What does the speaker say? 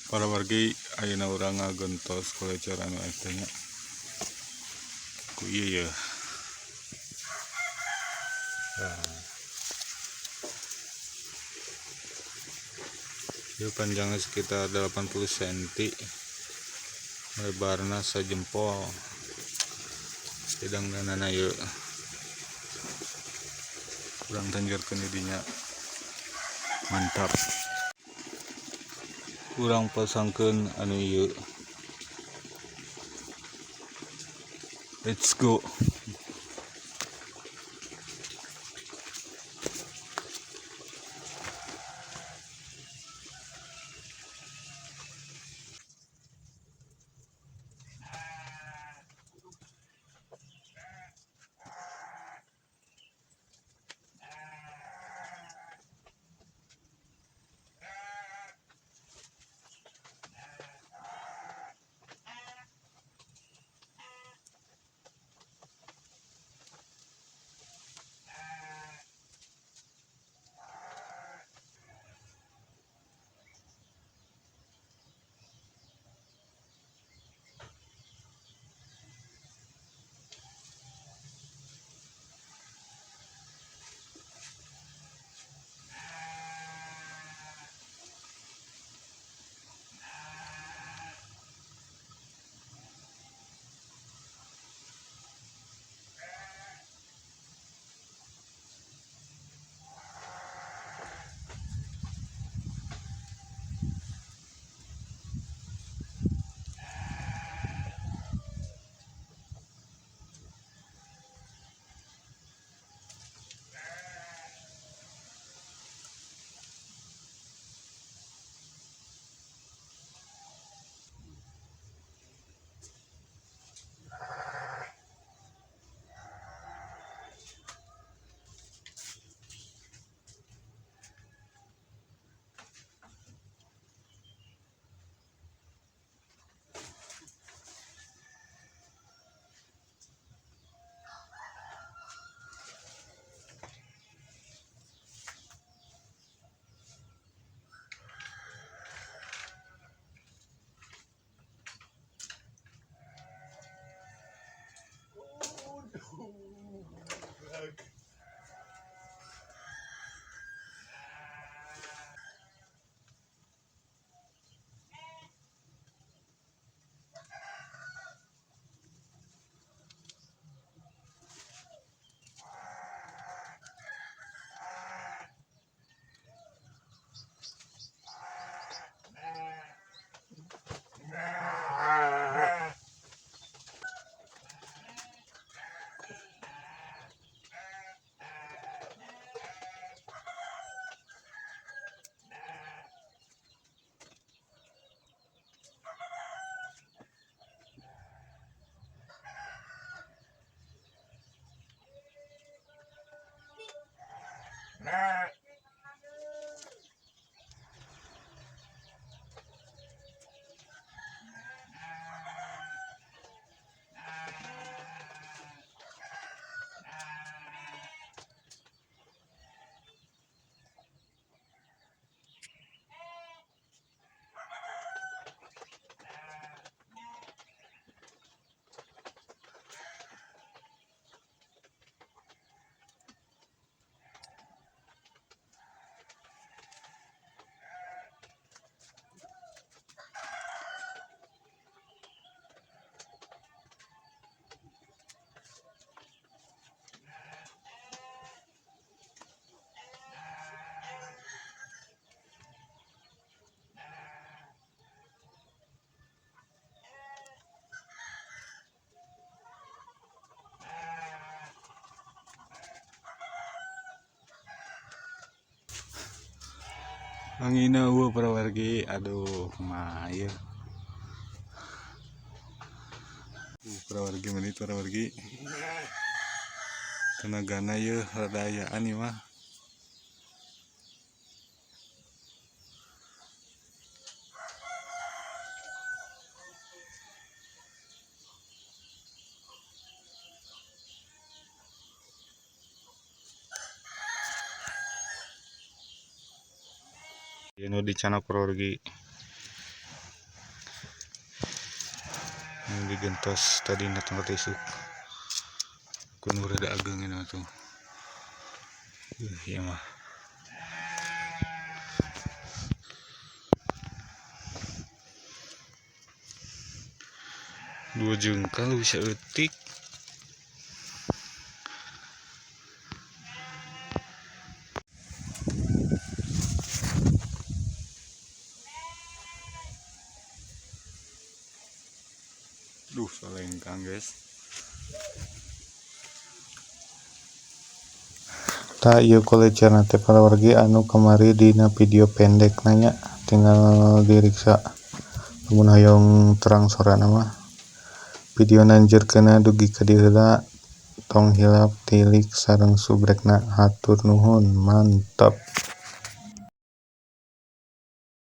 Para wargi ayeuna urang ngagentos kolecer anu eta nya ku ieu yeuh. Nah. Ieu panjangnya sekitar 80 cm, lebarna sajempol. Hidang danana ieu. Urang tenjerkeun di dinya. Mantap. Urang pasangkeun anu ieu. Let's go. Angina eueuh para wargi, aduh kumaha ieu. Para wargi menit para wargi. Tenagana ieu rada ayaan ieu mah. Ieu nu dicanak para wargi. Nu digentos tadi na tangkat isuk. Ku nu rada ageng ini tuh. Ieu mah. Dua jengkal bisa eutik. Duh, salengkang guys. Tah ieu kolecerna teh palawargi anu kamari dina video pendek nanya tinggal diriksa lamun hoyong terang sorana mah video nanjurkeunna dugi ka dieu heula tong hilap tilik sareng subrekna hatur nuhun mantap.